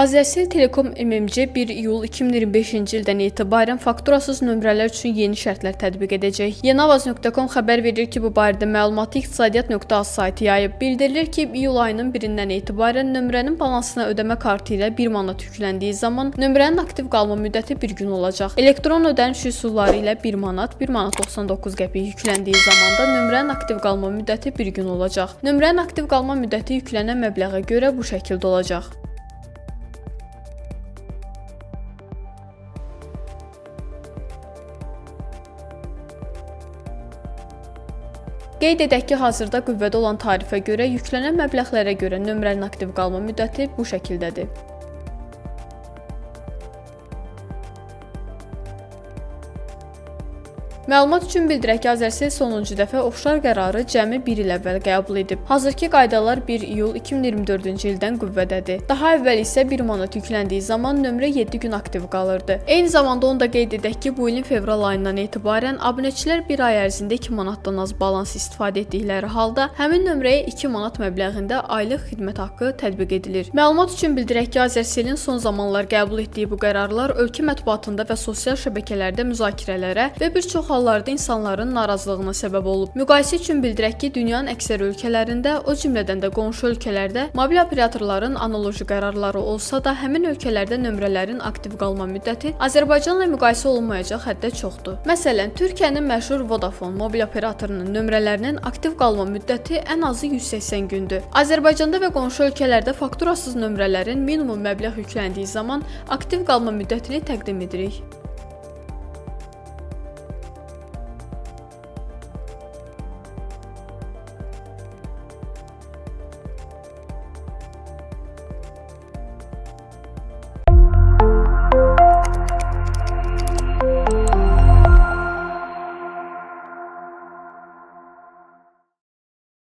Azercell Telekom MMC 1 iyul 2025-ci ildən etibarən fakturasız nömrələr üçün yeni şərtlər tətbiq edəcək. Yeniavaz.com xəbər verir ki, bu barədə məlumatı iqtisadiyyat.az saytı yayıb. Bildirilir ki, iyul ayının 1-dən etibarən nömrənin balansına ödəmə kartı ilə 1 manat yükləndiyi zaman nömrənin aktiv qalma müddəti 1 gün olacaq. Elektron ödəniş üsulları ilə 1 manat, 1 manat 99 qəpik yükləndiyi zamanda nömrənin aktiv qalma müddəti 1 gün olacaq. Nömrənin aktiv qalma müddəti yüklənən məbləğə görə bu şəkildə olacaq. Qeyd edək ki, hazırda qüvvədə olan tarifə görə yüklənən məbləğlərə görə nömrənin aktiv qalma müddəti bu şəkildədir. Məlumat üçün bildirək ki, Azercell sonuncu dəfə oxşar qərarı cəmi 1 il əvvəl qəbul edib. Hazırki qaydalar 1 iyul 2024-cü ildən qüvvədədir. Daha əvvəl isə 1 manat yükləndiyi zaman nömrə 7 gün aktiv qalırdı. Eyni zamanda onu da qeyd edək ki, bu ilin fevral ayından etibarən abunəçilər bir ay ərzində 2 manatdan az balans istifadə etdikləri halda həmin nömrəyə 2 manat məbləğində aylıq xidmət haqqı tətbiq edilir. Məlumat üçün bildirək ki, Azercellin son zamanlar qəbul etdiyi bu qərarlar ölkə mətbuatında və sosial şəbəkələrdə müzakirələrə və bir çox hallarda insanların narazılığına səbəb olub. Müqayisə üçün bildirək ki, dünyanın əksər ölkələrində, o cümlədən də qonşu ölkələrdə mobil operatorların analoji qərarları olsa da, həmin ölkələrdə nömrələrin aktiv qalma müddəti Azərbaycanla müqayisə olunmayacaq həddə çoxdur. Məsələn, Türkiyənin məşhur Vodafone mobil operatorunun nömrələrinin aktiv qalma müddəti ən azı 180 gündür. Azərbaycanda və qonşu ölkələrdə fakturasız nömrələrin minimum məbləğ yükləndiyi zaman aktiv qalma müddətini təqdim edirik.